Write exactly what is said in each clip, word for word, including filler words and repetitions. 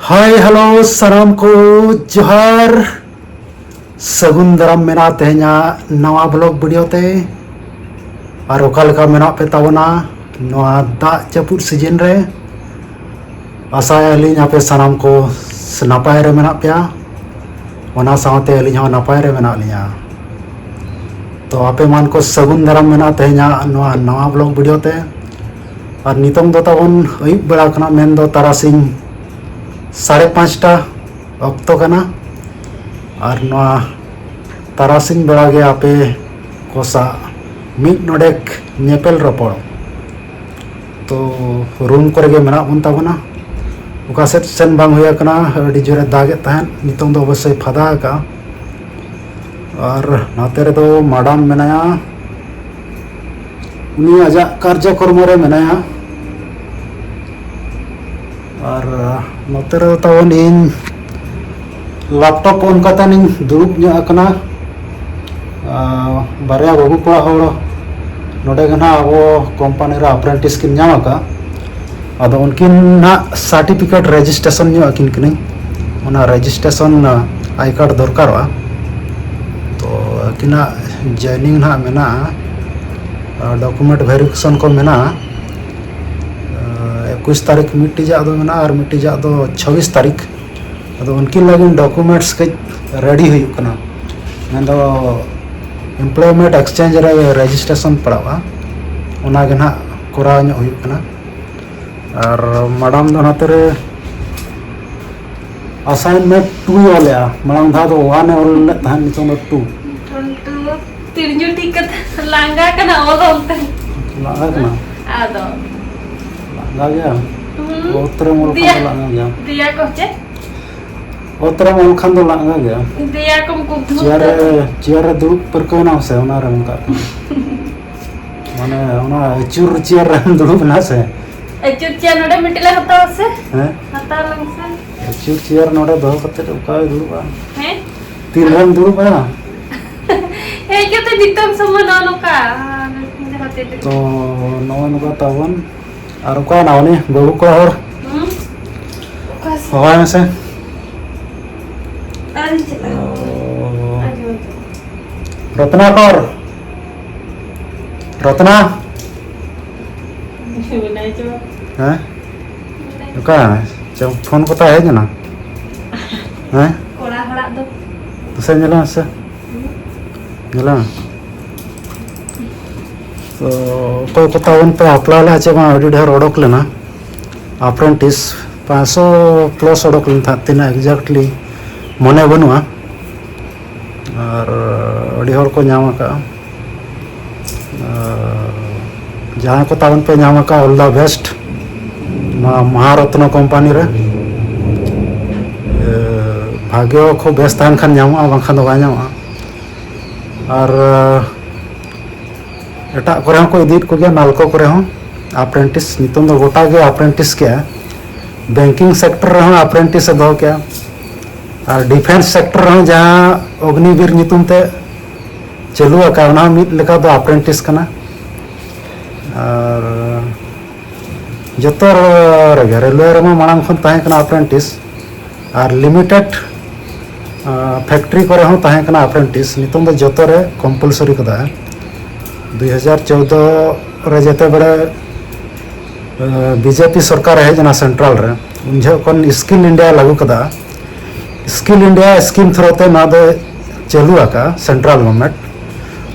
ᱦᱟᱭ, hello, ᱥᱟᱱᱟᱢ ᱠᱚ ᱡᱚᱦᱟᱨ᱾ ᱥᱟᱹᱜᱩᱱ ᱫᱟᱨᱟᱢ ᱢᱮᱱᱟᱜᱼᱟ ᱛᱮᱦᱮᱧᱟᱜ ᱱᱟᱣᱟ ᱵᱞᱚᱜ ᱵᱷᱤᱰᱤᱭᱳ ᱛᱮ᱾ ᱟᱨ ᱚᱠᱟ ᱞᱮᱠᱟ ᱢᱮᱱᱟᱜ ᱯᱮ ᱛᱟᱵᱚᱱᱟ ᱱᱚᱣᱟ ᱫᱟᱜ ᱡᱟᱹᱯᱩᱫ ᱥᱤᱡᱤᱱ ᱨᱮ? ᱟᱥᱟᱭᱟᱞᱤᱧ ᱟᱯᱮ ᱥᱟᱱᱟᱢ ᱠᱚ ᱱᱟᱯᱟᱭ ᱨᱮ ᱢᱮᱱᱟᱜ ᱯᱮᱭᱟ, ᱚᱱᱟ ᱥᱟᱶᱛᱮ ᱟᱹᱞᱤᱧ ᱦᱚᱸ ᱱᱟᱯᱟᱭ ᱨᱮ ᱢᱮᱱᱟᱜ ᱞᱤᱧᱟ᱾ ᱛᱚ ᱟᱯᱮ ᱢᱟᱱ ᱠᱚ ᱥᱟᱹᱜᱩᱱ ᱫᱟᱨᱟᱢ ᱢᱮᱱᱟᱜᱼᱟ ᱛᱮᱦᱮᱧᱟᱜ ᱱᱚᱣᱟ ᱱᱟᱣᱟ ᱵᱞᱚᱜ ᱵᱷᱤᱰᱤᱭᱳ ᱛᱮ᱾ ᱟᱨ ᱱᱤᱛᱚᱝ ᱫᱚ ᱛᱟᱵᱚᱱ ᱟᱹᱭᱩᱵ ᱵᱮᱲᱟ ᱠᱟᱱᱟ, ᱢᱮᱱᱫᱚ ᱛᱟᱨᱟᱥᱤᱧ ᱥᱟᱲᱮ ᱯᱟᱸᱪᱴᱟ ᱚᱠᱛᱚ ᱠᱟᱱᱟ᱾ ᱟᱨ ᱱᱚᱣᱟ ᱛᱟᱨᱟᱥᱤᱧ ᱵᱮᱲᱟ ᱜᱮ ᱟᱯᱮ ᱠᱚ ᱥᱟᱶ ᱢᱤᱫ ᱱᱚᱰᱮᱠ ᱧᱮᱯᱮᱞ ᱨᱚᱯᱚᱲ᱾ ᱛᱚ ᱨᱩᱢ ᱠᱚᱨᱮ ᱜᱮ ᱢᱮᱱᱟᱜ ᱵᱚᱱ ᱛᱟᱵᱚᱱᱟ, ᱚᱠᱟ ᱥᱮᱫ ᱥᱮᱱ ᱵᱟᱝ ᱦᱩᱭ ᱟᱠᱟᱱᱟ᱾ ᱟᱹᱰᱤ ᱡᱳᱨᱮ ᱫᱟᱜᱮᱫ ᱛᱟᱦᱮᱸᱫ, ᱱᱤᱛᱚᱝ ᱫᱚ ᱚᱵᱚᱥᱥᱳᱭ ᱯᱷᱟᱫᱟ ᱟᱠᱟᱜᱼᱟ᱾ ᱟᱨ ᱱᱚᱛᱮ ᱨᱮᱫᱚ ᱢᱟᱰᱟᱢ ᱢᱮᱱᱟᱭᱟ, ᱩᱱᱤ ᱟᱡᱟᱜ ᱠᱟᱨᱡᱚᱠᱨᱚᱢᱚ ᱨᱮ ᱢᱮᱱᱟᱭᱟ᱾ ᱟᱨ ᱱᱚᱛᱮ ᱨᱮᱫᱚ ᱛᱟᱵᱚᱱ ᱤᱧ ᱞᱮᱯᱴᱚᱯ ᱚᱱ ᱠᱟᱛᱮ ᱤᱧ ᱫᱩᱲᱩᱵ ᱧᱚᱜ ᱟᱠᱟᱱᱟ᱾ ᱟᱨ ᱵᱟᱨᱭᱟ ᱵᱟᱹᱵᱩ ᱠᱚᱲᱟ ᱦᱚᱲ ᱱᱚᱰᱮ ᱜᱮ ᱱᱟᱦᱟᱜ ᱟᱵᱚ ᱠᱳᱢᱯᱟᱱᱤ ᱨᱮ ᱟᱯᱨᱮᱱᱴᱤᱥ ᱠᱤᱱ ᱧᱟᱢ ᱟᱠᱟᱫᱼᱟ᱾ ᱟᱫᱚ ᱩᱱᱠᱤᱱ ᱱᱟᱦᱟᱜ ᱥᱟᱨᱴᱤᱯᱷᱤᱠᱮᱴ ᱨᱮᱡᱤᱥᱴᱨᱮᱥᱚᱱ ᱧᱚᱜ ᱟᱹᱠᱤᱱ ᱠᱟᱹᱱᱟᱹᱧ, ᱚᱱᱟ ᱨᱮᱡᱤᱥᱴᱨᱮᱥᱚᱱ ᱟᱭ ᱠᱟᱨᱰ ᱫᱚᱨᱠᱟᱨᱚᱜᱼᱟ᱾ ᱛᱚ ᱟᱹᱠᱤᱱᱟᱜ ᱡᱚᱭᱱᱤᱝ ᱱᱟᱦᱟᱜ ᱢᱮᱱᱟᱜᱼᱟ, ᱟᱨ ᱰᱚᱠᱩᱢᱮᱱᱴ ᱵᱷᱮᱨᱤᱯᱷᱤᱠᱮᱥᱚᱱ ᱠᱚ ᱢᱮᱱᱟᱜᱼᱟ᱾ ᱟᱨ ᱮᱠᱩᱥ ᱛᱟᱹᱨᱤᱠᱷ ᱢᱤᱫᱴᱤᱡᱟᱜ ᱫᱚ ᱢᱮᱱᱟᱜᱼᱟ ᱟᱨ ᱢᱤᱫᱴᱤᱡᱟᱜ ᱫᱚ ᱪᱷᱟᱵᱵᱤᱥ ᱛᱟᱹᱨᱤᱠᱷ᱾ ᱟᱫᱚ ᱩᱱᱠᱤᱱ ᱞᱟᱹᱜᱤᱫ ᱰᱚᱠᱩᱢᱮᱱᱴᱥ ᱠᱟᱹᱡ ᱨᱮᱰᱤ ᱦᱩᱭᱩᱜ ᱠᱟᱱᱟ, ᱢᱮᱱᱫᱚ ᱮᱢᱯᱞᱚᱭᱢᱮᱱᱴ ᱮᱠᱥᱪᱮᱧᱡᱽ ᱨᱮ ᱨᱮᱡᱤᱥᱴᱨᱮᱥᱚᱱ ᱯᱟᱲᱟᱜᱼᱟ, ᱚᱱᱟ ᱜᱮ ᱱᱟᱦᱟᱜ ᱠᱚᱨᱟᱣ ᱧᱚᱜ ᱦᱩᱭᱩᱜ ᱠᱟᱱᱟ᱾ ᱟᱨ ᱢᱟᱰᱟᱢ ᱫᱚ ᱱᱚᱛᱮ ᱨᱮ ᱟᱥᱟᱭᱤᱱᱢᱮᱱᱴ ᱴᱩᱭ ᱚᱞᱮᱜᱼᱟ᱾ ᱢᱟᱲᱟᱝ ᱫᱷᱟᱣ ᱫᱚ ᱳᱣᱟᱱ ᱮ ᱚᱞ ᱞᱮᱫ ᱛᱟᱦᱮᱸᱫ, ᱱᱤᱛᱚᱝ ᱫᱚ ᱴᱩ᱾ ᱴᱩ, ᱛᱤᱨᱧᱩ ᱴᱷᱤᱠ ᱠᱟᱛᱮ ᱞᱟᱸᱜᱟ ᱠᱟᱱᱟ ᱚᱞ ᱚᱞ ᱛᱮ᱾ ᱞᱟᱸᱜᱟ ᱠᱟᱱᱟ? ᱟᱫᱚ᱾ ᱞᱟᱸᱜᱟ ᱜᱮᱭᱟ? ᱦᱩᱸ᱾ ᱚᱛ ᱨᱮᱢ ᱚᱞ ᱠᱷᱟᱱ ᱫᱚ ᱫᱮᱭᱟ, ᱞᱟᱸᱜᱟ ᱜᱮᱭᱟ᱾ ᱫᱮᱭᱟ ᱠᱚ ᱪᱮᱫ? ᱚᱛ ᱨᱮᱢ ᱚᱞ ᱠᱷᱟᱱ ᱫᱚ ᱞᱟᱸᱜᱟ ᱜᱮᱭᱟ᱾ ᱫᱮᱭᱟ ᱠᱚᱢ ᱠᱩᱫᱷᱩᱢ ᱪᱮᱭᱟᱨ ᱨᱮ, ᱛᱮ᱾ ᱪᱮᱭᱟᱨ ᱨᱮ ᱫᱩᱲᱩᱵ ᱯᱟᱹᱨᱠᱟᱹᱣ ᱮᱱᱟᱢ ᱥᱮ, ᱚᱱᱟ ᱨᱮ ᱚᱱᱠᱟᱜ ᱠᱟᱱᱟ᱾ ᱢᱟᱱᱮ ᱚᱱᱟ ᱟᱹᱪᱩᱨ ᱪᱮᱭᱟᱨ ᱨᱮᱢ ᱫᱩᱲᱩᱵ ᱮᱱᱟ ᱥᱮ? ᱟᱹᱪᱩᱨ ᱪᱮᱭᱟᱨ ᱱᱚᱰᱮ ᱢᱤᱫᱴᱮᱡ ᱞᱮ ᱦᱟᱛᱟᱣᱟ ᱥᱮ? ᱦᱮᱸ? ᱦᱟᱛᱟᱣ ᱞᱟᱝ ᱥᱮ᱾ ᱟᱹᱪᱩᱨ ᱪᱮᱭᱟᱨ ᱱᱚᱰᱮ ᱫᱚᱦᱚ ᱠᱟᱛᱮ ᱚᱠᱟ ᱨᱮ ᱫᱩᱲᱩᱵᱼᱟ? ᱦᱮᱸ? ᱛᱤᱱ ᱨᱮᱢ ᱫᱩᱲᱩᱵᱼᱟ? ᱦᱮᱡ ᱠᱟᱛᱮ ᱱᱤᱛᱚᱝ ᱥᱚᱢᱚᱭ ᱱᱚᱜᱼᱚ ᱱᱚᱝᱠᱟ᱾ ᱡᱟᱦᱟᱸ ᱛᱤᱱ ᱨᱮ᱾ ᱛᱚ ᱱᱚᱜᱼᱚ ᱱᱚᱝᱠᱟ ᱛᱟᱵᱚᱱ᱾ ᱟᱨ ᱚᱠᱟᱭᱮᱱᱟ ᱩᱱᱤ ᱵᱟᱹᱵᱩ ᱠᱚᱲᱟ ᱦᱚᱲ? ᱦᱩᱸ? ᱦᱚᱦᱚᱭ ᱢᱮᱥᱮ᱾ ᱟᱨᱤᱧ ᱪᱟᱞᱟᱜᱼᱟ᱾ ᱚ᱾ ᱟᱸᱡᱚᱢ ᱫᱚ᱾ ᱨᱚᱛᱱᱟ ᱠᱚᱨ᱾ ᱨᱚᱛᱱᱟ᱾ ᱢᱮᱱᱟᱭ ᱪᱚ᱾ ᱦᱮᱸ? ᱢᱮᱱᱟᱭ ᱪᱚ᱾ ᱚᱠᱟ? ᱪᱚ, ᱯᱷᱳᱱ ᱠᱚ ᱛᱟᱭ ᱦᱮᱡ ᱮᱱᱟ? ᱦᱮᱸ? ᱠᱚᱲᱟ ᱦᱚᱲᱟᱜ ᱫᱚ᱾ ᱫᱩᱥᱨᱟ ᱧᱮᱞ ᱢᱮᱥᱮ᱾ ᱧᱮᱞ ᱢᱮ᱾ ᱛᱚ, ᱚᱠᱚᱭ ᱠᱚ ᱛᱟᱵᱚᱱ ᱯᱮ apply ᱞᱮᱫᱼᱟ ᱪᱮ ᱵᱟᱝ, ᱟᱹᱰᱤ ᱰᱷᱮᱨ ᱚᱰᱚᱠ ᱞᱮᱱᱟ apprentice, ᱯᱟᱸᱪᱥᱚ plus ᱚᱰᱚᱠ ᱞᱮᱱ ᱛᱟᱦᱮᱸᱫ, ᱛᱤᱱᱟᱹᱜ exactly ᱢᱚᱱᱮ ᱵᱟᱹᱱᱩᱜᱼᱟ, ᱟᱨ ᱟᱹᱰᱤ ᱦᱚᱲ ᱠᱚ ᱧᱟᱢ ᱟᱠᱟᱫᱼᱟ᱾ ᱟᱨ ᱡᱟᱦᱟᱸᱭ ᱠᱚ ᱛᱟᱵᱚᱱ ᱯᱮ ᱧᱟᱢ ᱟᱠᱟᱫᱼᱟ, all the best ᱱᱚᱣᱟ ᱢᱚᱦᱟᱨᱚᱛᱱᱚ company ᱨᱮ᱾ ᱮ, ᱵᱷᱟᱜᱮ ᱦᱚᱸ ᱠᱷᱩᱵ ᱵᱮᱥ ᱛᱟᱦᱮᱱ ᱠᱷᱟᱱ ᱧᱟᱢᱚᱜᱼᱟ, ᱵᱟᱝᱠᱷᱟᱱ ᱫᱚ ᱵᱟᱭ ᱧᱟᱢᱚᱜᱼᱟ᱾ ᱟᱨ ᱮᱴᱟᱜ ᱠᱚᱨᱮ ᱦᱚᱸᱠᱚ ᱤᱫᱤᱭᱮᱫ ᱠᱚᱜᱮᱭᱟ, ᱱᱟᱞᱠᱳ ᱠᱚᱨᱮ ᱦᱚᱸ apprentice, ᱱᱤᱛᱚᱝ ᱫᱚ ᱜᱚᱴᱟ ᱜᱮ apprentice ᱠᱮᱜᱼᱟ᱾ Banking sector ᱨᱮᱦᱚᱸ apprentice ᱮ ᱫᱚᱦᱚ ᱠᱮᱜᱼᱟ, ᱟᱨ defence sector ᱨᱮᱦᱚᱸ ᱡᱟᱦᱟᱸ ᱚᱜᱱᱤᱵᱤᱨ ᱧᱩᱛᱩᱢ ᱛᱮ ᱪᱟᱹᱞᱩ ᱟᱠᱟᱱ, ᱚᱱᱟ ᱦᱚᱸ ᱢᱤᱫ ᱞᱮᱠᱟ ᱫᱚ apprentice ᱠᱟᱱᱟ᱾ ᱟᱨ ᱡᱚᱛᱚ ᱨᱮᱜᱮ, ᱨᱮᱞᱣᱮ ᱨᱮᱢᱟ ᱢᱟᱲᱟᱝ ᱠᱷᱚᱱ ᱛᱟᱦᱮᱸ ᱠᱟᱱᱟ apprentice, ᱟᱨ limited factory ᱠᱚᱨᱮ ᱦᱚᱸ ᱛᱟᱦᱮᱸ ᱠᱟᱱᱟ apprentice, ᱱᱤᱛᱚᱝ ᱫᱚ ᱡᱚᱛᱚ ᱨᱮ compulsory ᱠᱟᱫᱟ᱾ ᱫᱩᱭ ᱦᱟᱡᱟᱨ ᱪᱳᱫᱽᱫᱳ ᱨᱮ ᱡᱮᱛᱮ ᱵᱮᱲᱮ ᱵᱤᱡᱮᱯᱤ ᱥᱚᱨᱠᱟᱨ ᱦᱮᱡ ᱮᱱᱟ central ᱨᱮ, ᱩᱱ ᱡᱚᱦᱚᱜ ᱠᱷᱚᱱ Skill India ᱞᱟᱹᱜᱩ ᱠᱟᱫᱟ᱾ Skill India scheme through ᱛᱮ ᱱᱚᱣᱟ ᱫᱚ ᱪᱟᱹᱞᱩ ᱟᱠᱟᱫᱼᱟ central government᱾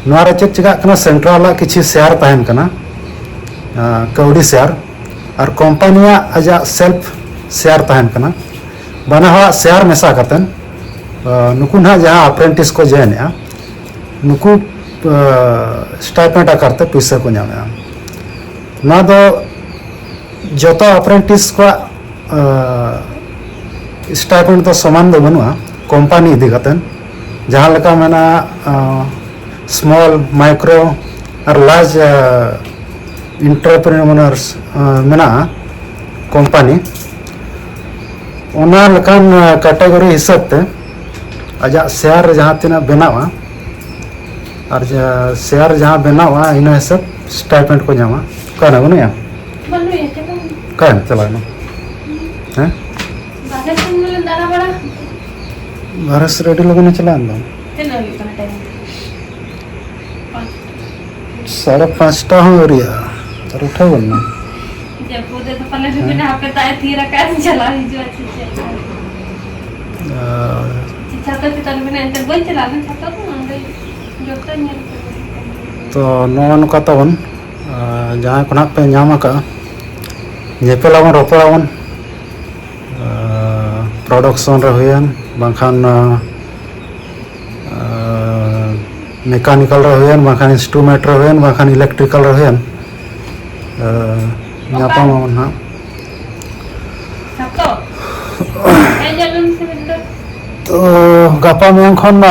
ᱱᱚᱣᱟ ᱨᱮ ᱪᱮᱫ ᱪᱤᱠᱟᱹᱜ ᱠᱟᱱᱟ, central ᱟᱜ ᱠᱤᱪᱷᱩ share ᱛᱟᱦᱮᱱ ᱠᱟᱱᱟ, ᱟᱸ, ᱠᱟᱹᱣᱰᱤ share, ᱟᱨ company ᱟᱜ ᱟᱡᱟᱜ self share ᱛᱟᱦᱮᱱ ᱠᱟᱱᱟ᱾ ᱵᱟᱱᱟ ᱦᱚᱲᱟᱜ share ᱢᱮᱥᱟ ᱠᱟᱛᱮᱱ, ᱟᱸ, ᱱᱩᱠᱩ ᱱᱟᱦᱟᱜ ᱡᱟᱦᱟᱸ apprentice ᱠᱚ join ᱮᱫᱼᱟ, ᱱᱩᱠᱩ, ᱟᱸ, stipend ᱟᱠᱟᱨ ᱛᱮ ᱯᱩᱭᱥᱟᱹ ᱠᱚ ᱧᱟᱢᱮᱫᱼᱟ᱾ ᱱᱚᱣᱟ ᱫᱚ ᱡᱚᱛᱚ apprentice ᱠᱚᱣᱟᱜ, ᱟᱸ, stipend ᱫᱚ ᱥᱚᱢᱟᱱ ᱫᱚ ᱵᱟᱹᱱᱩᱜᱼᱟ, company ᱤᱫᱤ ᱠᱟᱛᱮᱱ᱾ ᱡᱟᱦᱟᱸ ᱞᱮᱠᱟ ᱢᱮᱱᱟᱜᱼᱟ, ᱟᱸ, small, micro ᱟᱨ large, ᱟᱸ, entrepreneurs, ᱟᱸ, ᱢᱮᱱᱟᱜᱼᱟ company, ᱚᱱᱟ ᱞᱮᱠᱟᱱ, ᱟᱸ, category ᱦᱤᱥᱟᱹᱵ ᱛᱮ ᱟᱡᱟᱜ share ᱨᱮ ᱡᱟᱦᱟᱸ ᱛᱤᱱᱟᱹᱜ ᱵᱮᱱᱟᱜᱼᱟ, ᱟᱨ ᱡᱟ-, share ᱡᱟᱦᱟᱸ ᱵᱮᱱᱟᱣᱟ, ᱤᱱᱟᱹ ᱦᱤᱥᱟᱹᱵ stipend ᱠᱚ ᱧᱟᱢᱟ᱾ ᱚᱠᱟᱨᱮ ᱵᱟᱹᱱᱩᱭᱟ? ᱵᱟᱹᱱᱩᱭᱟ, ᱪᱟᱞᱟᱣ ᱮᱱᱟ᱾ ᱚᱠᱟᱨᱮ ᱪᱟᱞᱟᱣ ᱮᱱᱟ? ᱦᱮᱸ? ᱵᱟᱨᱦᱮ ᱥᱮᱫ ᱟᱹᱰᱤ ᱞᱚᱜᱚᱱᱮ ᱪᱟᱞᱟᱜ ᱫᱚ᱾ ᱛᱤᱱᱟᱹᱜ ᱦᱩᱭᱩᱜ ᱠᱟᱱᱟ ᱴᱟᱭᱤᱢ? ᱥᱟᱲᱮ ᱯᱟᱸᱪᱴᱟ ᱦᱚᱸ ᱟᱹᱣᱨᱤᱭᱟᱜᱼᱟ, ᱟᱨ ᱩᱴᱷᱟᱹᱣ ᱜᱚᱫ ᱱᱟ᱾ ᱡᱟᱹᱯᱩᱫ ᱨᱮᱫᱚ ᱯᱟᱞᱮ ᱦᱮᱸ᱾ ᱢᱮᱱᱟ ᱦᱟᱯᱮ ᱫᱟᱜ ᱮ ᱛᱷᱤᱨ ᱟᱠᱟᱫ ᱪᱟᱞᱟᱣ ᱦᱤᱡᱩᱜᱼᱟ ᱥᱮ ᱪᱮᱫ? ᱟᱨ ᱪᱷᱟᱛᱟ ᱪᱮᱛᱟᱱ ᱨᱮ ᱢᱮᱱᱟᱜᱼᱟ, ᱮᱱᱛᱮ ᱵᱟᱹᱧ ᱪᱟᱞᱟᱜᱼᱟ ᱪᱷᱟᱛᱟ ᱫᱚ ᱚᱸᱰᱮ ᱡᱚᱛᱚ ᱧᱮᱞ ᱠᱚ᱾ ᱛᱚ ᱱᱚᱜᱼᱚ ᱱᱚᱝᱠᱟ ᱛᱟᱵᱚᱱ, ᱟᱨ ᱡᱟᱦᱟᱸᱭ ᱠᱚ ᱱᱟᱦᱟᱜ ᱯᱮ ᱧᱟᱢ ᱟᱠᱟᱫᱼᱟ, ᱧᱮᱯᱮᱞ ᱟᱵᱚᱱ, ᱨᱚᱯᱚᱲ ᱟᱵᱚᱱ᱾ ᱯᱨᱚᱰᱟᱠᱥᱚᱱ ᱨᱮ ᱦᱩᱭᱮᱱ, ᱵᱟᱝᱠᱷᱟᱱ ᱢᱮᱠᱟᱱᱤᱠᱟᱞ ᱨᱮ ᱦᱩᱭᱮᱱ, ᱵᱟᱝᱠᱷᱟᱱ ᱤᱱᱥᱴᱨᱩᱢᱮᱱᱴ ᱨᱮ ᱦᱩᱭᱮᱱ, ᱵᱟᱝᱠᱷᱟᱱ ᱤᱞᱮᱠᱴᱨᱤᱠᱟᱞ ᱨᱮ ᱦᱩᱭᱮᱱ, ᱧᱟᱯᱟᱢ ᱟᱵᱚᱱ ᱱᱟᱦᱟᱜ᱾ ᱛᱚ ᱜᱟᱯᱟ ᱢᱮᱭᱟᱝ ᱠᱷᱚᱱ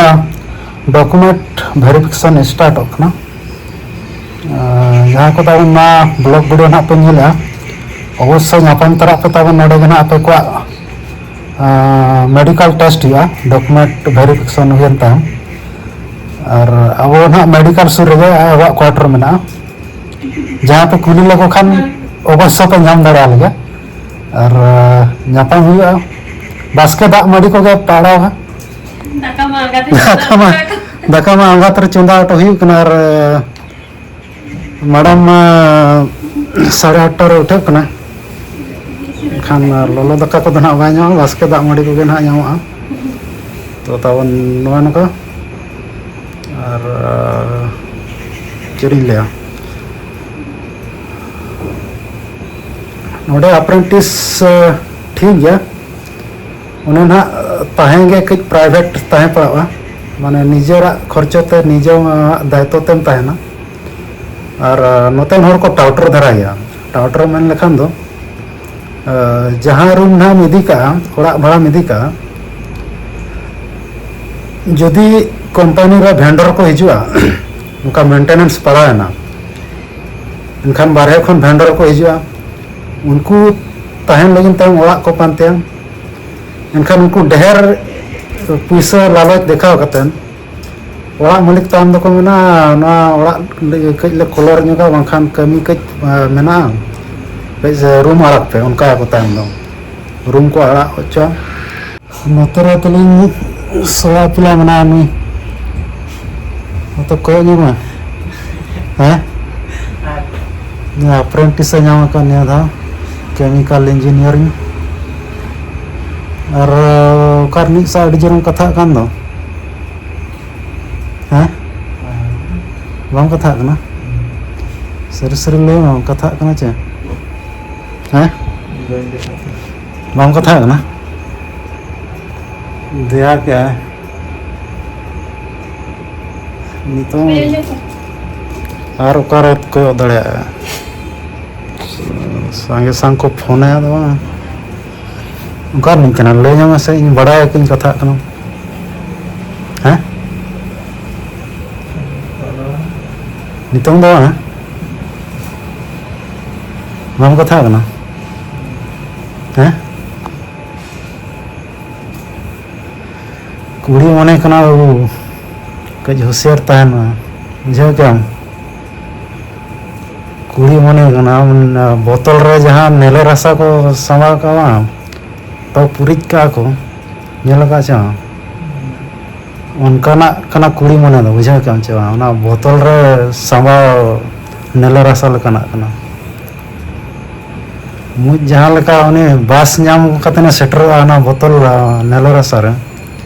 ᱰᱚᱠᱩᱢᱮᱱᱴ ᱵᱷᱮᱨᱤᱯᱷᱤᱠᱮᱥᱚᱱ ᱥᱴᱟᱨᱴᱚᱜ ᱠᱟᱱᱟ᱾ ᱡᱟᱦᱟᱸᱭ ᱠᱚ ᱛᱟᱵᱚᱱ ᱱᱚᱣᱟ ᱵᱞᱚᱜ ᱵᱷᱤᱰᱤᱭᱳ ᱱᱟᱦᱟᱜ ᱯᱮ ᱧᱮᱞᱟ, ᱚᱵᱚᱥᱥᱳᱭ ᱧᱟᱯᱟᱢ ᱛᱚᱨᱟᱜ ᱯᱮ ᱛᱟᱵᱚᱱ᱾ ᱱᱚᱰᱮ ᱜᱮ ᱱᱟᱦᱟᱜ ᱟᱯᱮ ᱠᱚᱣᱟᱜ ᱢᱮᱰᱤᱠᱟᱞ ᱴᱮᱥᱴ ᱦᱩᱭᱩᱜᱼᱟ, ᱰᱚᱠᱩᱢᱮᱱᱴ ᱵᱷᱮᱨᱤᱯᱷᱤᱠᱮᱥᱚᱱ ᱦᱩᱭᱮᱱ ᱛᱟᱭᱚᱢ᱾ ᱟᱨ ᱟᱵᱚ ᱱᱟᱦᱟᱜ ᱢᱮᱰᱤᱠᱟᱞ ᱥᱩᱨ ᱨᱮᱜᱮ ᱟᱵᱚᱣᱟᱜ ᱠᱳᱣᱟᱴᱟᱨ ᱢᱮᱱᱟᱜᱼᱟ᱾ ᱡᱟᱦᱟᱸ ᱯᱮ ᱠᱩᱞᱤ ᱞᱮᱠᱚ ᱠᱷᱟᱱ ᱚᱵᱚᱥᱥᱳᱭ ᱯᱮ ᱧᱟᱢ ᱫᱟᱲᱮᱭᱟᱜ ᱞᱮᱭᱟ᱾ ᱟᱨ ᱧᱟᱯᱟᱢ ᱦᱩᱭᱩᱜᱼᱟ, ᱵᱟᱥᱠᱮ ᱫᱟᱜ ᱢᱟᱹᱰᱤ ᱠᱚᱜᱮ ᱯᱮ ᱟᱲᱟᱜᱟ᱾ ᱫᱟᱠᱟ ᱢᱟ ᱟᱬᱜᱟᱛ ᱨᱮ ᱫᱟᱠᱟ ᱢᱟ, ᱫᱟᱠᱟ ᱢᱟ ᱟᱬᱜᱟᱛ ᱨᱮ ᱪᱚᱸᱫᱟ ᱦᱚᱴᱚ ᱦᱩᱭᱩᱜ ᱠᱟᱱᱟ᱾ ᱟᱨ ᱢᱮᱰᱟᱢ ᱢᱟ ᱥᱟᱲᱮ ᱟᱴᱴᱟ ᱨᱮ ᱩᱴᱷᱟᱹᱜ ᱠᱟᱱᱟ, ᱮᱱᱠᱷᱟᱱ ᱞᱚᱞᱚ ᱫᱟᱠᱟ ᱠᱚᱫᱚ ᱱᱟᱦᱟᱜ ᱵᱟᱭ ᱧᱟᱢᱚᱜᱼᱟ, ᱵᱟᱥᱠᱮ ᱫᱟᱜ ᱢᱟᱹᱰᱤ ᱠᱚᱜᱮ ᱱᱟᱦᱟᱜ ᱧᱟᱢᱚᱜᱼᱟ᱾ ᱛᱚ ᱛᱟᱵᱚᱱ ᱱᱚᱣᱟ ᱱᱚᱝᱠᱟ᱾ ᱟᱨ ᱪᱮᱫ ᱤᱧ ᱞᱟᱹᱭᱟ, ᱱᱚᱰᱮ ᱟᱯᱨᱮᱱᱴᱤᱥ ᱴᱷᱤᱠ ᱜᱮᱭᱟ, ᱚᱱᱮ ᱱᱟᱦᱟᱜ ᱛᱟᱦᱮᱸ ᱜᱮ ᱠᱟᱹᱡ ᱯᱨᱟᱭᱵᱷᱮᱴ ᱛᱟᱦᱮᱸ ᱯᱟᱲᱟᱜᱼᱟ, ᱢᱟᱱᱮ ᱱᱤᱡᱮᱨᱟᱜ ᱠᱷᱚᱨᱪᱚ ᱛᱮ ᱱᱤᱡᱮᱨᱟᱜ ᱫᱟᱭᱤᱛᱛᱚ ᱛᱮᱢ ᱛᱟᱦᱮᱱᱟ᱾ ᱟᱨ ᱱᱚᱛᱮᱱ ᱦᱚᱲ ᱠᱚ ᱴᱟᱣᱴᱚᱨ ᱫᱷᱟᱨᱟ ᱜᱮᱭᱟ᱾ ᱴᱟᱣᱴᱚᱨ ᱢᱮᱱ ᱞᱮᱠᱷᱟᱱ ᱫᱚ ᱡᱟᱦᱟᱸ ᱨᱩᱢ ᱱᱟᱦᱟᱜ ᱮᱢ ᱤᱫᱤ ᱠᱟᱜᱼᱟ, ᱚᱲᱟᱜ ᱵᱷᱟᱲᱟᱢ ᱤᱫᱤ ᱠᱟᱜᱼᱟ, ᱡᱩᱫᱤ ᱠᱳᱢᱯᱟᱱᱤ ᱨᱮ ᱵᱷᱮᱱᱰᱚᱨ ᱠᱚ ᱦᱤᱡᱩᱜᱼᱟ, ᱚᱱᱠᱟ ᱢᱮᱱᱴᱮᱱᱮᱱᱥ ᱯᱟᱲᱟᱣᱮᱱᱟ, ᱮᱱᱠᱷᱟᱱ ᱵᱟᱨᱦᱮ ᱠᱷᱚᱱ ᱵᱷᱮᱱᱰᱚᱨ ᱠᱚ ᱦᱤᱡᱩᱜᱼᱟ, ᱩᱱᱠᱩ ᱛᱟᱦᱮᱱ ᱞᱟᱹᱜᱤᱫ ᱛᱟᱭᱚᱢ ᱚᱲᱟᱜ ᱠᱚ ᱯᱟᱱᱛᱮᱭᱟ᱾ ᱮᱱᱠᱷᱟᱱ ᱩᱱᱠᱩ ᱰᱷᱮᱨ ᱯᱩᱭᱥᱟᱹ ᱞᱟᱞᱚᱪ ᱫᱮᱠᱷᱟᱣ ᱠᱟᱛᱮᱫ ᱚᱲᱟᱜ ᱢᱟᱹᱞᱤᱠ ᱛᱟᱭᱚᱢ ᱫᱚᱠᱚ ᱢᱮᱱᱟ, "ᱱᱚᱣᱟ ᱚᱲᱟᱜ ᱠᱟᱹᱡ ᱞᱮ ᱠᱚᱞᱚᱨ ᱧᱚᱜᱟ, ᱵᱟᱝᱠᱷᱟᱱ ᱠᱟᱹᱢᱤ ᱠᱟᱹᱡ ᱢᱮᱱᱟᱜᱼᱟ, ᱠᱟᱹᱡ ᱨᱩᱢ ᱟᱲᱟᱜ ᱯᱮ", ᱚᱱᱠᱟᱭᱟᱠᱚ ᱛᱟᱭᱚᱢ ᱫᱚ᱾ ᱨᱩᱢ ᱠᱚ ᱟᱲᱟᱜ ᱦᱚᱪᱚ᱾ ᱱᱚᱛᱮ ᱨᱮ ᱛᱟᱹᱞᱤᱧ ᱥᱚᱲᱟ ᱯᱤᱞᱟ ᱢᱮᱱᱟᱭᱟ, ᱱᱩᱭ ᱱᱚᱛᱮ ᱠᱚᱭᱚᱜ ᱧᱚᱜ ᱢᱮ᱾ ᱦᱮᱸ? ᱟᱯᱨᱮᱱᱴᱤᱥ ᱮ ᱧᱟᱢ ᱟᱠᱟᱫ ᱱᱤᱭᱟᱹ ᱫᱷᱟᱣ, ᱠᱮᱢᱤᱠᱮᱞ ᱤᱧᱡᱤᱱᱤᱭᱟᱨᱤᱝ᱾ ᱟᱨ ᱚᱠᱟ ᱨᱤᱱᱤᱡ ᱥᱟᱶ ᱟᱹᱰᱤ ᱡᱳᱨᱮᱢ ᱠᱟᱛᱷᱟᱜ ᱠᱟᱱ ᱫᱚ? ᱦᱮᱸ? ᱵᱟᱢ ᱠᱟᱛᱷᱟᱜ ᱠᱟᱱᱟ? ᱥᱟᱹᱨᱤ ᱥᱟᱹᱨᱤ ᱞᱟᱹᱭ ᱢᱮ, ᱵᱟᱢ ᱠᱟᱛᱷᱟᱜ ᱠᱟᱱᱟ ᱪᱮ? ᱦᱮᱸ? ᱵᱟᱢ ᱠᱟᱛᱷᱟᱜ ᱠᱟᱱᱟ? ᱫᱮᱭᱟ ᱠᱮᱜᱼᱟᱭ᱾ ᱱᱤᱛᱚᱝ ᱟᱨ ᱚᱠᱟᱨᱮ ᱠᱚᱭᱚᱜ ᱫᱟᱲᱮᱭᱟᱜᱼᱟ? ᱥᱟᱸᱜᱮ ᱥᱟᱝ ᱠᱚ ᱯᱷᱳᱱ ᱟᱭᱟ ᱫᱚ ᱵᱟᱝ᱾ ᱚᱠᱟ ᱨᱤᱱᱤᱡ ᱠᱟᱱᱟ? ᱞᱟᱹᱭ ᱧᱚᱜ ᱢᱮᱥᱮ, ᱤᱧ ᱵᱟᱲᱟᱭᱟ ᱠᱤᱧ ᱠᱟᱛᱷᱟᱜ ᱠᱟᱱᱟ᱾ ᱦᱮᱸ? ᱱᱤᱛᱚᱝ ᱫᱚ ᱵᱟᱝ, ᱦᱮᱸ? ᱵᱟᱢ ᱠᱟᱛᱷᱟᱜ ᱠᱟᱱᱟ? ᱦᱮᱸ? ᱠᱩᱲᱤ ᱢᱚᱱᱮ ᱠᱟᱱᱟ ᱵᱟᱹᱵᱩ, ᱠᱟᱹᱡ ᱦᱩᱥᱤᱭᱟᱹᱨ ᱛᱟᱦᱮᱱ ᱢᱮ, ᱵᱩᱡᱷᱟᱹᱣ ᱠᱮᱫᱟᱢ? ᱠᱩᱲᱤ ᱢᱚᱱᱮ ᱠᱟᱱᱟ, ᱵᱚᱛᱚᱞ ᱨᱮ ᱡᱟᱦᱟᱸ ᱱᱮᱞᱮ ᱨᱟᱥᱟ ᱠᱚ ᱥᱟᱢᱵᱟᱣ ᱠᱟᱜᱼᱟ ᱵᱟᱝ, ᱴᱚᱯ ᱩᱨᱤᱡ ᱠᱟᱜᱼᱟ ᱠᱚ, ᱧᱮᱞ ᱟᱠᱟᱫ ᱪᱚ? ᱚᱱᱠᱟᱱᱟᱜ ᱠᱟᱱᱟ ᱠᱩᱲᱤ ᱢᱚᱱᱮ ᱫᱚ, ᱵᱩᱡᱷᱟᱹᱣ ᱠᱮᱫᱟᱢ ᱪᱮ ᱵᱟᱝ? ᱚᱱᱟ ᱵᱚᱛᱚᱞ ᱨᱮ ᱥᱟᱢᱵᱟᱣ ᱱᱮᱞᱮ ᱨᱟᱥᱟ ᱞᱮᱠᱟᱱᱟᱜ ᱠᱟᱱᱟ᱾ ᱢᱩᱡ ᱡᱟᱦᱟᱸ ᱞᱮᱠᱟ ᱩᱱᱤ ᱵᱟᱥ ᱧᱟᱢ ᱠᱟᱛᱮ ᱮ ᱥᱮᱴᱮᱨᱚᱜᱼᱟ ᱚᱱᱟ ᱵᱚᱛᱚᱞ, ᱟ, ᱱᱮᱞᱮ ᱨᱟᱥᱟ ᱨᱮ,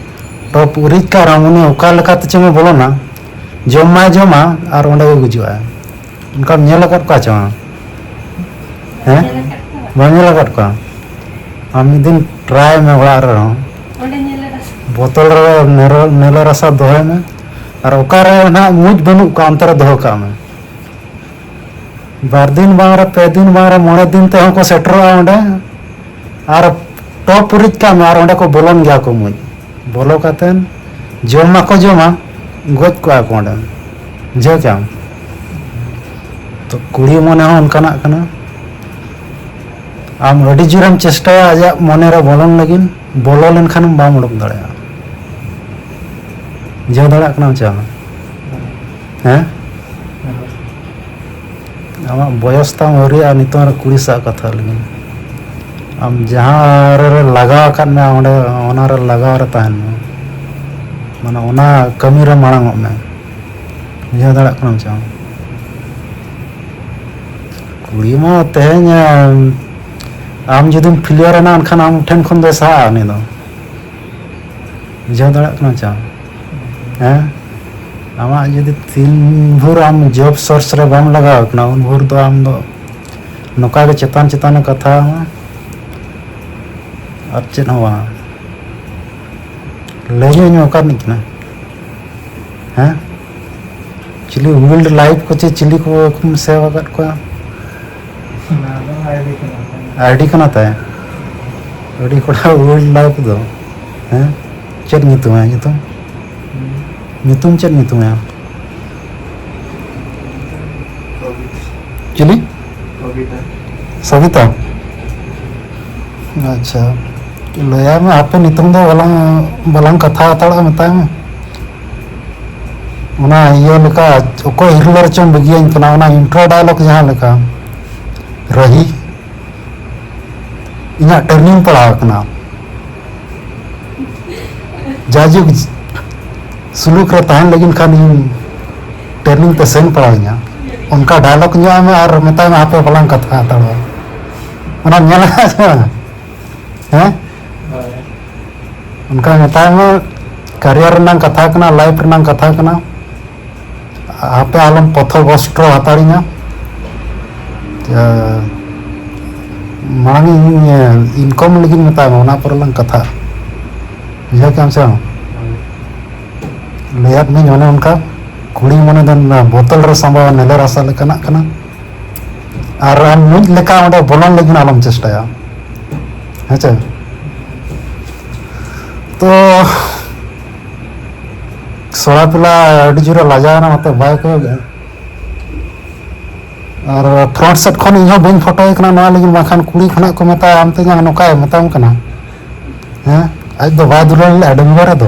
ᱴᱚᱯ ᱩᱨᱤᱡ ᱠᱟᱜ ᱨᱮᱦᱚᱸ ᱩᱱᱤ ᱚᱠᱟ ᱞᱮᱠᱟ ᱛᱮᱪᱚᱝ ᱮ ᱵᱚᱞᱚᱱᱟ, ᱡᱚᱢ ᱢᱟᱭ ᱡᱚᱢᱟ ᱟᱨ ᱚᱸᱰᱮ ᱜᱮ ᱜᱩᱡᱩᱜᱼᱟᱭ᱾ ᱚᱱᱠᱟᱢ ᱧᱮᱞ ᱟᱠᱟᱫ ᱠᱚᱣᱟ ᱪᱮ ᱵᱟᱝ? ᱦᱮᱸ? ᱵᱟᱢ ᱧᱮᱞ ᱟᱠᱟᱫ ᱠᱚᱣᱟ? ᱟᱢ ᱢᱤᱫ ᱫᱤᱱ ᱴᱨᱟᱭ ᱢᱮ ᱚᱲᱟᱜ ᱨᱮᱦᱚᱸ᱾ ᱵᱚᱛᱚᱞ ᱨᱮ ᱱᱮᱨᱚ-, ᱱᱮᱞᱮ ᱨᱟᱥᱟ ᱫᱚᱦᱚᱭ ᱢᱮ, ᱟᱨ ᱚᱠᱟᱨᱮ ᱱᱟᱦᱟᱜ ᱢᱩᱡ ᱵᱟᱹᱱᱩᱜ ᱠᱚᱣᱟ ᱚᱱᱛᱮ ᱨᱮ ᱫᱚᱦᱚ ᱠᱟᱜ ᱢᱮ᱾ ᱵᱟᱨ ᱫᱤᱱ ᱵᱟᱝ ᱨᱮ, ᱯᱮ ᱫᱤᱱ ᱵᱟᱝ ᱨᱮ, ᱢᱚᱬᱮ ᱫᱤᱱ ᱛᱮᱦᱚᱸ ᱠᱚ ᱥᱮᱴᱮᱨᱚᱜᱼᱟ ᱚᱸᱰᱮ᱾ ᱟᱨ ᱴᱚᱯ ᱩᱨᱤᱡ ᱠᱟᱜ ᱢᱮ, ᱟᱨ ᱚᱸᱰᱮ ᱠᱚ ᱵᱚᱞᱚᱱ ᱜᱮᱭᱟ ᱠᱚ ᱢᱩᱡ᱾ ᱵᱚᱞᱚ ᱠᱟᱛᱮᱱ ᱡᱚᱢ ᱢᱟᱠᱚ ᱡᱚᱢᱟ, ᱜᱚᱡ ᱠᱚᱣᱟ ᱠᱚ ᱚᱸᱰᱮ᱾ ᱵᱩᱡᱷᱟᱹᱣ ᱠᱮᱜᱼᱟᱢ? ᱛᱚ, ᱠᱩᱲᱤ ᱢᱚᱱᱮ ᱦᱚᱸ ᱚᱱᱠᱟᱱᱟᱜ ᱠᱟᱱᱟ᱾ ᱟᱢ ᱟᱹᱰᱤ ᱡᱳᱨᱮᱢ ᱪᱮᱥᱴᱟᱭᱟ ᱟᱡᱟᱜ ᱢᱚᱱᱮ ᱨᱮ ᱵᱚᱞᱚᱱ ᱞᱟᱹᱜᱤᱫ, ᱵᱚᱞᱚ ᱞᱮᱱᱠᱷᱟᱱᱮᱢ ᱵᱟᱢ ᱩᱰᱩᱠ ᱫᱟᱲᱮᱭᱟᱜᱼᱟ᱾ ᱵᱩᱡᱷᱟᱹᱣ ᱫᱟᱲᱮᱭᱟᱜ ᱠᱟᱱᱟᱢ ᱪᱮ ᱵᱟᱝ? ᱦᱮᱸ? ᱟᱢᱟᱜ ᱵᱚᱭᱚᱥ ᱛᱟᱢ ᱟᱹᱣᱨᱤᱭᱟᱜᱼᱟ, ᱱᱤᱛᱚᱝ ᱨᱮ ᱠᱩᱲᱤ ᱥᱟᱶ ᱠᱟᱛᱷᱟ ᱞᱟᱹᱜᱤᱫ᱾ ᱟᱢ ᱡᱟᱦᱟᱸ ᱨᱮ ᱞᱟᱜᱟᱣ ᱟᱠᱟᱫ ᱢᱮᱭᱟ, ᱚᱸᱰᱮ, ᱚᱱᱟ ᱨᱮ ᱞᱟᱜᱟᱣ ᱨᱮ ᱛᱟᱦᱮᱱ ᱢᱮ᱾ ᱢᱟᱱᱮ, ᱚᱱᱟ ᱠᱟᱹᱢᱤ ᱨᱮ ᱢᱟᱲᱟᱝ ᱚᱜ ᱢᱮ᱾ ᱵᱩᱡᱷᱟᱹᱣ ᱫᱟᱲᱮᱭᱟᱜ ᱠᱟᱱᱟᱢ ᱥᱮ ᱵᱟᱝ? ᱠᱩᱲᱤ ᱢᱟ ᱛᱮᱦᱮᱧ, ᱮᱢ, ᱟᱢ ᱡᱩᱫᱤᱢ failure ᱮᱱᱟ, ᱮᱱᱠᱷᱟᱱ ᱟᱢ ᱴᱷᱮᱱ ᱠᱷᱚᱱ ᱫᱚᱭ ᱥᱟᱦᱟᱜᱼᱟ ᱩᱱᱤ ᱫᱚ᱾ ᱵᱩᱡᱷᱟᱹᱣ ᱫᱟᱲᱮᱭᱟᱜ ᱠᱟᱱᱟᱢ ᱥᱮ ᱵᱟᱝ? ᱦᱮᱸ? ᱟᱢᱟᱜ ᱡᱩᱫᱤ ᱛᱤᱱ ᱵᱷᱳᱨ ᱟᱢ job search ᱨᱮ ᱵᱟᱢ ᱞᱟᱜᱟᱣ ᱠᱟᱱᱟ, ᱩᱱ ᱵᱷᱳᱨ ᱫᱚ ᱟᱢ ᱫᱚ ᱱᱚᱝᱠᱟ ᱜᱮ ᱪᱮᱛᱟᱱ ᱪᱮᱛᱟᱱ ᱮ ᱠᱟᱛᱷᱟ ᱟᱢᱟ᱾ ᱟᱨ ᱪᱮᱫ ᱦᱚᱸ ᱵᱟᱝ᱾ ᱞᱟᱹᱭ ᱧᱚᱜ ᱤᱧ ᱚᱠᱟ ᱨᱤᱱᱤᱡ ᱠᱟᱱᱟ? ᱦᱮᱸ? ᱪᱤᱞᱤ wild life ᱠᱚ ᱪᱮ ᱪᱤᱞᱤ ᱠᱚ ᱠᱚᱢ save ᱟᱠᱟᱫ ᱠᱚᱣᱟ? ᱚᱱᱟ ᱫᱚ ᱟᱭᱰᱤ ᱠᱟᱱᱟ᱾ ᱟᱭᱰᱤ ᱠᱟᱱᱟ ᱛᱟᱭ? ᱟᱹᱰᱤ ᱠᱚᱲᱟ wild life ᱫᱚ᱾ ᱦᱮᱸ? ᱪᱮᱫ ᱧᱩᱛᱩᱢ ᱟᱭᱟᱜ ᱧᱩᱛᱩᱢ? ᱦᱩᱸ᱾ ᱧᱩᱛᱩᱢ ᱪᱮᱫ ᱧᱩᱛᱩᱢ ᱟᱭᱟᱜ? ᱪᱤᱞᱤ? ᱥᱚᱵᱤᱛᱟ᱾ ᱟᱪᱪᱷᱟ, ᱞᱟᱹᱭᱟᱭ ᱢᱮ, ᱦᱟᱯᱮ ᱱᱤᱛᱚᱝ ᱫᱚ ᱵᱟᱞᱟᱝ, ᱵᱟᱞᱟᱝ ᱠᱟᱛᱷᱟ ᱦᱟᱛᱟᱲᱚᱜᱼᱟ, ᱢᱮᱛᱟᱭ ᱢᱮ᱾ ᱚᱱᱟ ᱤᱭᱟᱹ ᱞᱮᱠᱟ, ᱚᱠᱚᱭ ᱦᱤᱨᱞᱟᱹ ᱨᱮᱪᱚᱢ ᱵᱟᱹᱜᱤᱭᱟᱹᱧ ᱠᱟᱱᱟ, ᱚᱱᱟ intro dialogue ᱡᱟᱦᱟᱸ ᱞᱮᱠᱟ, ᱨᱟᱹᱦᱤ, ᱤᱧᱟᱹᱜ training ᱯᱟᱲᱟᱣ ᱟᱠᱟᱱᱟ᱾ ᱡᱟᱭᱡᱩᱜᱽ, ᱥᱩᱞᱩᱠ ᱨᱮ ᱛᱟᱦᱮᱱ ᱞᱟᱹᱜᱤᱫ ᱠᱷᱟᱱ ᱤᱧ training ᱛᱮ ᱥᱮᱱ ᱯᱟᱲᱟᱣ ᱤᱧᱟ᱾ ᱚᱱᱠᱟ dialogue ᱧᱚᱜ ᱢᱮ ᱟᱨ ᱢᱮᱛᱟᱭ ᱢᱮ, ᱦᱟᱯᱮ ᱵᱟᱞᱟᱝ ᱠᱟᱛᱷᱟ ᱦᱟᱛᱟᱲᱚᱜᱼᱟ᱾ ᱚᱱᱟᱢ ᱧᱮᱞ ᱟᱠᱟᱫ ᱥᱮ ᱵᱟᱝ? ᱦᱮᱸ? ᱦᱳᱭ᱾ ᱚᱱᱠᱟ ᱢᱮᱛᱟᱭ ᱢᱮ, career ᱨᱮᱱᱟᱜ ᱠᱟᱛᱷᱟ ᱠᱟᱱᱟ, life ᱨᱮᱱᱟᱜ ᱠᱟᱛᱷᱟ ᱠᱟᱱᱟ᱾ ᱦᱟᱯᱮ ᱟᱞᱚᱢ ᱯᱚᱛᱷᱚ ᱵᱚᱥᱴᱨᱚ ᱦᱟᱛᱟᱲᱤᱧᱟ᱾ ᱡᱟ, ᱢᱟᱲᱟᱝ ᱤᱧ income ᱞᱟᱹᱜᱤᱫ ᱢᱮᱛᱟᱭ ᱢᱮ, ᱚᱱᱟ ᱯᱚᱨᱮ ᱞᱟᱝ ᱠᱟᱛᱷᱟᱜᱼᱟ᱾ ᱵᱩᱡᱷᱟᱹᱣ ᱠᱮᱜᱼᱟᱢ ᱥᱮ ᱵᱟᱝ? ᱞᱟᱹᱭᱟᱫ ᱢᱮᱧ ᱚᱱᱮ ᱚᱱᱠᱟ, ᱠᱩᱲᱤ ᱢᱚᱱᱮ ᱫᱚ ᱚᱱᱟ ᱵᱳᱛᱚᱞ ᱨᱮ ᱥᱟᱸᱵᱟᱣ ᱱᱮᱞᱮ ᱨᱟᱥᱟ ᱞᱮᱠᱟᱱᱟᱜ ᱠᱟᱱᱟ᱾ ᱟᱨ ᱟᱢ ᱢᱩᱸᱡ ᱞᱮᱠᱟ ᱚᱸᱰᱮ ᱵᱚᱞᱚᱱ ᱞᱟᱹᱜᱤᱫ ᱟᱞᱚᱢ ᱪᱮᱥᱴᱟᱭᱟ᱾ ᱦᱮᱸ ᱪᱮ? ᱛᱚ, ᱥᱚᱲᱟ ᱯᱤᱞᱟ ᱟᱹᱰᱤ ᱡᱳᱨᱮ ᱞᱟᱡᱟᱣ ᱮᱱᱟ, ᱱᱚᱛᱮ ᱵᱟᱭ ᱠᱚᱭᱚᱜᱮᱜᱼᱟ᱾ ᱟᱨ front ᱥᱮᱫ ᱠᱷᱚᱱ ᱤᱧ ᱦᱚᱸ ᱵᱟᱹᱧ ᱯᱷᱳᱴᱳᱭᱮ ᱠᱟᱱᱟ ᱱᱚᱣᱟ ᱞᱟᱹᱜᱤᱫ, ᱵᱟᱝᱠᱷᱟᱱ ᱠᱩᱲᱤ ᱠᱷᱚᱱᱟᱜ ᱠᱚ ᱢᱮᱛᱟᱭᱟ, "ᱟᱢ ᱛᱮᱧᱟᱝ ᱱᱚᱝᱠᱟᱭ ᱢᱮᱛᱟᱢ ᱠᱟᱱᱟ?" ᱦᱮᱸ, ᱟᱡ ᱫᱚ ᱵᱟᱭ ᱫᱩᱞᱟᱹᱲ ᱞᱮᱫᱼᱟ ᱰᱟᱺᱜᱩᱣᱟᱹ ᱨᱮᱫᱚ᱾